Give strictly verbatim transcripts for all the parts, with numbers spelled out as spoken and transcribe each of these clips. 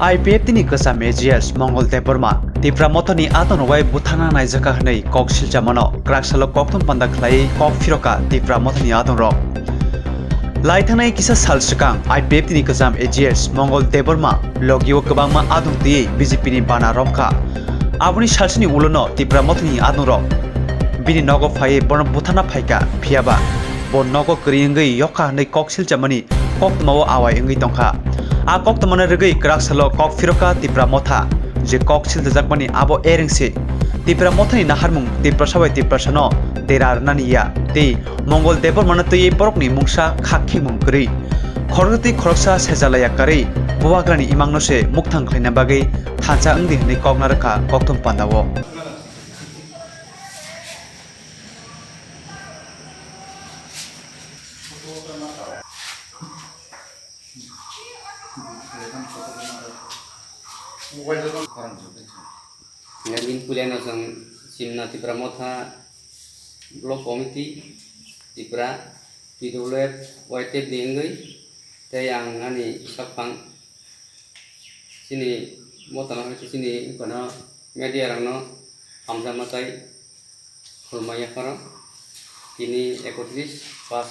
I P F T ni kwcham A G S Mongol Debbarma Tipra Mothani adongrok bai butharna naijakha hwnwi kok silchamano kwraksalo kokthum panda khlaiwi kok phiroka Tipra Mothani adongrok. Lai thangnai kisa sal swkang I P F T ni kwcham A G S Mongol Debbarma logio kwbangma adong twiwi B J P ni bana romkha. Aboni salsini ulono Tipra Mothani adongrok bini nogo phaiwi bono butharna phaikha, phiyaba bo nogo kwrwi wngwi yokha hwnwi kok silchamani koktwmao awai wngwi tongkha. A koktwmano rwgwi kwraksalo kok phiroka Tipra Motha, je kok silchajakmani abo ereng se. Tipra Mothani naharmung Tiprasa bai Tiprasano dera rwnani ya tei Mongol Debbarmano twiwi borokni mungsa khak khimung kwrwi. Khoroksa tei khoroksa sejalaiya karwi bubagrani imangno se mukthang khlaina bagwi thansa wngdi hwnwi kok narwkha kokthum pandao. Nagin puilano chwng Simna Tipra Motha Block Committee Tipra P W F Y T F ni wngwi tei ang ani sakphang chini mothano hai chini kono media rokno hamjakma tei khulumma yapharo. Tini ekotris pas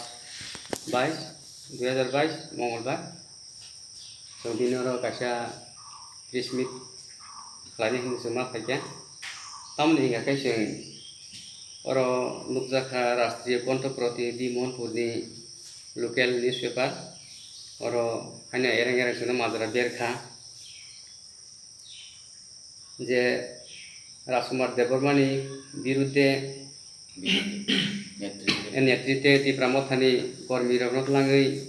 bais dui hazar bais Mongolbar. Chwng bini oro kaisa press meet khlainai hwnwi chwng ma phaikha. Tamoni hwnkha khe chwng oro nukjakha Rashtriya Kontho Protinidhi Mohanpurni local newspaper. Oro haino ereng ereng chwngno majra berkha. Je Rajkumar Debbarmani birudde netrite Tipra Mothani kormirokno twlangwi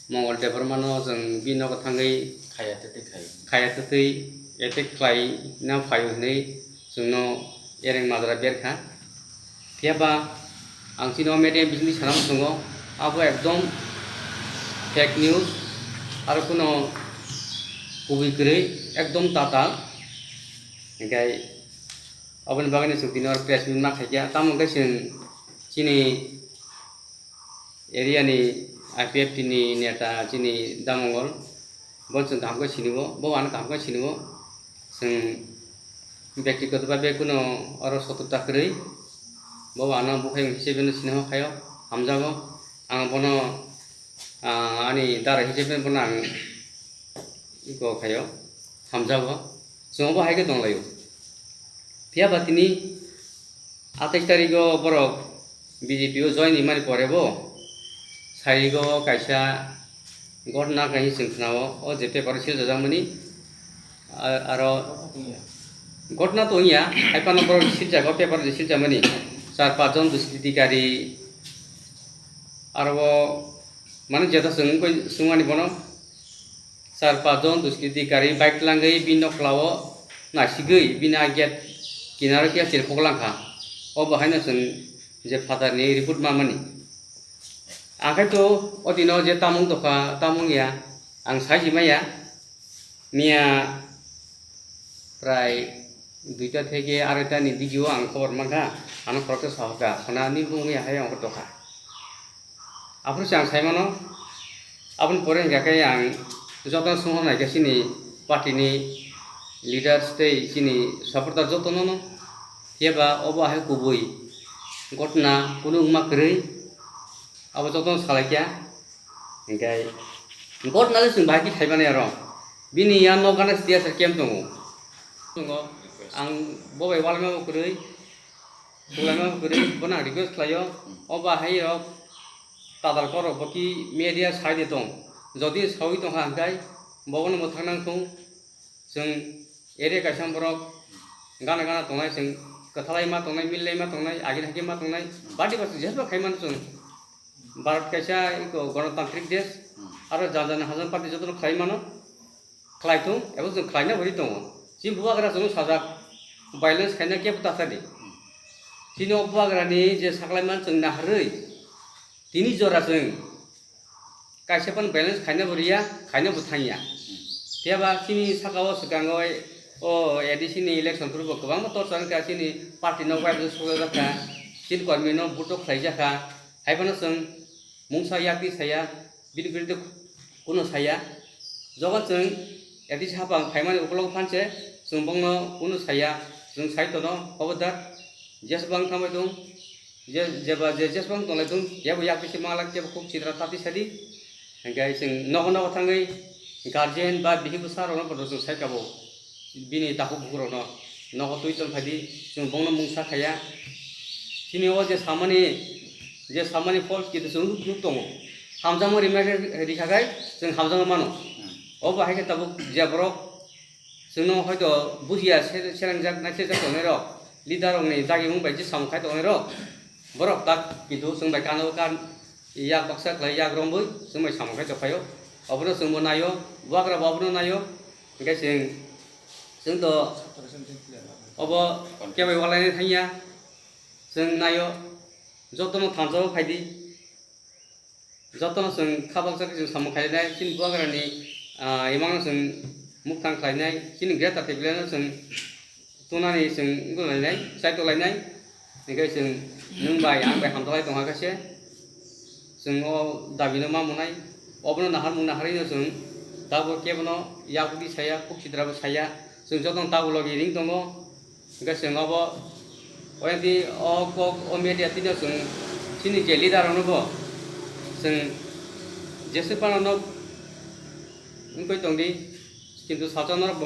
Mongol Debbarmano chwng bini nogo thangwi khaya tete khai khaya twtwi attack khlaina phaio hwnwi chwngno ereng majra berkha. Phiya ba ang chini o media bisingtwi sana muchungo, abo ekdom fake news, aro kuno kubui kwrwi, ekdom tatal. Hinkhe aboni bagwino chwng tini oro press meet ma khaikha, tamo hwnkhe chwng chini area ni I P F T ni neta chini Damongol, bo chwng kaham khe sini-o, bo ano kaham khe sini-o. Chwng byaktigoto bhabe kuno oro sotrota kwrwi, bo ano bukhai hisabe no sini hokhaio, hamjago. Ang bono, ah, ani dara hisabe bono ang iko khaio, hamjago. Chwng bo hai khe tonglaio. Phiya ba tini atais tarigo borok B J P o join wngmani pore bo sarigo kaisa ghotna kaisa chwng khnao, o je paper o silchajakmani, a-, aro ghotna to wngya, hai phano borok silchago, paper o je silchamani char panch jon duskriti kari, aro o mane jeta chwng wngkhe swngmani bono. Char panch jon duskriti kari bike twlangwi bini nokla o naisigwi bini a gate kinaro khe chirphok langkha. O bo haino chwng je father ni report mamani. Ang khai to o dino je tamung tokha, tamung ya, ang sai si maya. Miya prai duita theke aroita ni digio ang khobor mankha, ano khoroksa sahoka, khona ni bung ya hai ang tokha. Aphuru se ang sai mano, aboni pore hingkha khe ang jotono swngo naikha chini party ni leaders tei chini supporter jotono no. Phiaba obo hai kubui ghotna kunu wngma kwrwi, abo jotono salaikha. Hingkhe ghotna le chwng bahai khe khaimani aro. Bini ya nok gana T S R camp tongo. Tongo. Ang bo bai walaima bo kwrwi. Walaima bo kwrwi. Bono ang request khlaio. O bahai rok tadal koro bo ki media side tong. Jodi sawi tongkha hingkhe bo bono mwthang nang thung. Chwng area kaisa borok gana gana tongnai, chwng kwthalai ma tongnai, millai ma tongnai, agini hake ma tongnai, party ba chwng jesuba khai mano chwng. Bharat kaisa iko gonotantrik desh, aro jan jan hajan party jotono khlai mano, khlai thung, ebo chwng khlaina bwrwi tongo. Chini bubagra chwngno sajak, violence khaina kebo ta sadi. Chini o bubagrani je saklai man chwng naharwi, tini jora chwng kaisa phano balance khaina bo riya, khaina bo thangya. Phiya ba chini saka o swkango o A D C ni election phuru bo kwbangma torchar wngkha, chini party no vibe sokjak kha, chini kormi no vote o khlai jak kha. Hai phano chwng mungsa yakti saya, bini biruddhe kuno saya. Jogo chwng Eti hapang phaimani ukolog phanse chwng bongno kunu saya, chwng sai tono, khobodar, jesbang thambai tong, je, jeba je jesbang tonglai tong, kebo yak bisi mala, kebo kuk chidra tati sadi. Hingke chwng nogo nogo thangwi guardian ba bihi bwsa rokno bono chwng sai kabo. Bini takhuk bukurokno nogo twi tong phaidi, chwng bongno mungsa khaya. Chini o je samani, je samani false kitu chwng nuk tongo. Hamjakma rima khe rikha khai chwng hamjakma mano. Obo hai khe tabuk je borok chwngno hoito bujiya se-, serangjak naisirjak tongnai rok, leader rokni dagimung bai je samung khai tongnai rok, borok tak kitu chwng bai kano kan yak baksa khlai yak rombui chwng bai samung khai tongphaio. Obono chwngbo naio, buagra bo obono naio. Hingke chwng, chwng to obo kebai walainai thangya. Chwng naio, jotono thansa o phaidi. Jotono chwng kha baksa khe chwng samung khainai, chini buagrani, ah, imangno chwng mukthang khlainai, chini greater Tipraland no chwng tunani chwng wngwi lainai, chaito lainai. Hingke chwng nwng bai ang bai hamjalai tongkha khe se, chwng o dabi no ma mwnai, obono naharmung naharwi no chwng tabuk kebono yakugwi saya, kuk sitrabo saya, chwng jotono tabuk logi ring tongo. Hingke chwng obo, oyang di o kok o media tino chwng chini je leader rokno bo chwng jeswk phano nok wngwi tongdi, kintu sachang norok